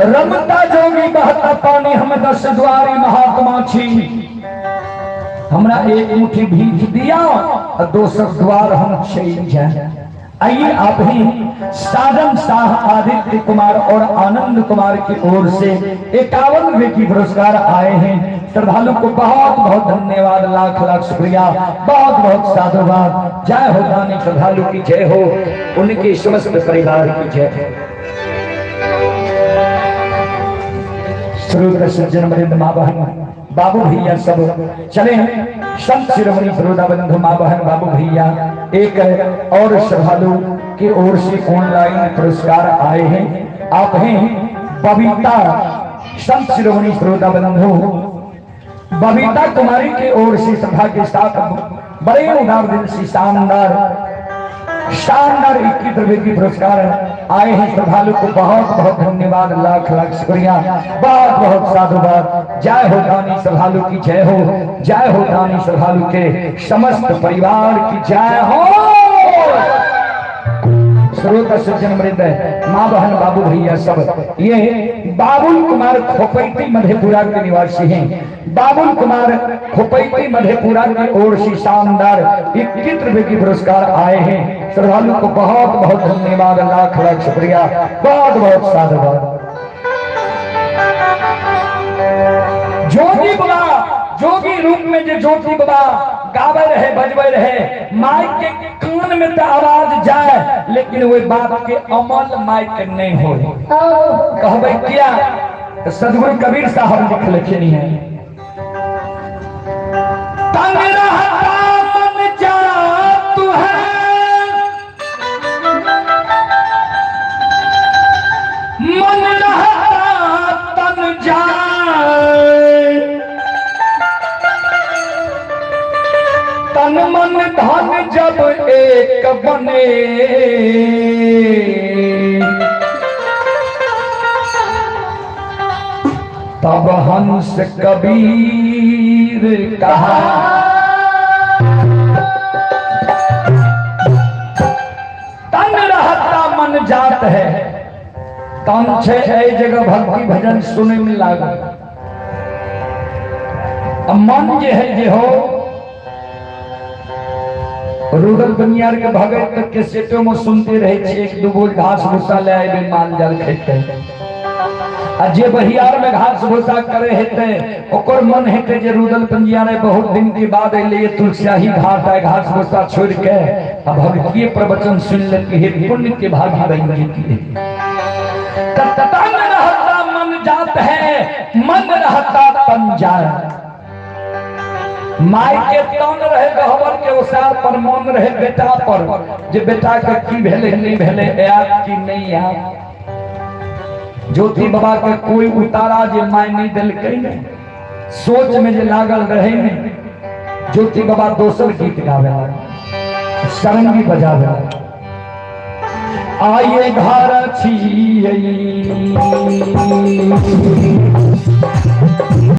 रमता जोगी बहता पानी, हम दस द्वारी महात्मा छी। हमरा एक मुट्ठी भीख दिया और दोसर द्वार हम चल जाए। आइए आप ही साजन शाह, आदित्य कुमार और आनंद कुमार की ओर से 51 रुपए की पुरस्कार आए हैं। श्रद्धालु को बहुत बहुत धन्यवाद, लाख लाख शुक्रिया, बहुत बहुत साधुवाद। जय हो दानी श्रद्धालु की जय हो, उनके समस्त परिवार की जय हो। श्रोत सज्जन वृंद, माँ बहन बाबू भैया सब चले। संत शिरोमणि श्रोता बंधु, माँ बहन बाबू भैया, एक और श्रद्धालु की ओर से ऑनलाइन पुरस्कार आए हैं। आप हैं बबीता, संत शिरोमणि श्रोता बंधु बबीता कुमारी की ओर से सभा के साथ बड़े उदार दिल से शानदार शानदार 21 रुपए की पुरस्कार आए हैं। श्रद्धालु को बहुत बहुत धन्यवाद, लाख लाख शुक्रिया, बहुत बहुत साधुवाद। जय हो दानी श्रद्धालु की जय हो, जय हो दानी श्रद्धालु के समस्त परिवार की जय हो। श्रोता सज्जन वृंद, माँ बहन बाबू भैया सब, ये बाबुल कुमार खोपैती मधेपुरा के निवासी हैं। बाबुल कुमार खोपैती मधेपुरा की ओर से शानदार 21 रुपए की पुरस्कार आए हैं। श्रद्धालु को बहुत बहुत धन्यवाद, लाख लाख शुक्रिया, बहुत बहुत साधुवाद। जोगी बाबा जोगी रूप में जे ज्योति बाबा गावे रहे, बजबे रहे, माइक के कान में तो आवाज जाए, लेकिन वही बात के अमल माइक नहीं हो। कहबे किया तो सदगुरु कबीर साहब लिख लिखनी है, तन रहता मन जात है, मन रहता तन जाए, तन मन धन जब एक बने, तब हंस कबीर कहा। तन रहता मन जात है। तन छे एहि जगह भक्ति भजन सुने में लागल, आ मन जे है जे हो रूडल बनियार के भगत तक के सेटो में सुनते रहे छी, एक दू बोझ घास भूसा ले आबे माल जाल खेते, आ जे बहियार में घास भूसा करे हेते ओकर मन हेते जे रुदल पंजियारे बहुत दिन के बाद एले तुलसियाही घाट आए, घास भूसा छोड़ के आ भक्तिये प्रवचन सुन लेती है, पुण्य के भागी बन जेती है। तन रहता मन जात है, मन रहता तन जाए। माय के तन रहे गहबर के ओसार पर, मन रहे बेटा पर, जे बेटा के की भेले नहीं भेले, आयत की नहीं आयत। ज्योति बाबा के कोई उतारा जे my नहीं दिलकै ने, सोच में जे लागल रहे ने, ज्योति बाबा दोसर गीत गावे लागल, सारंगी बजावे लागल। आइए घर छियै।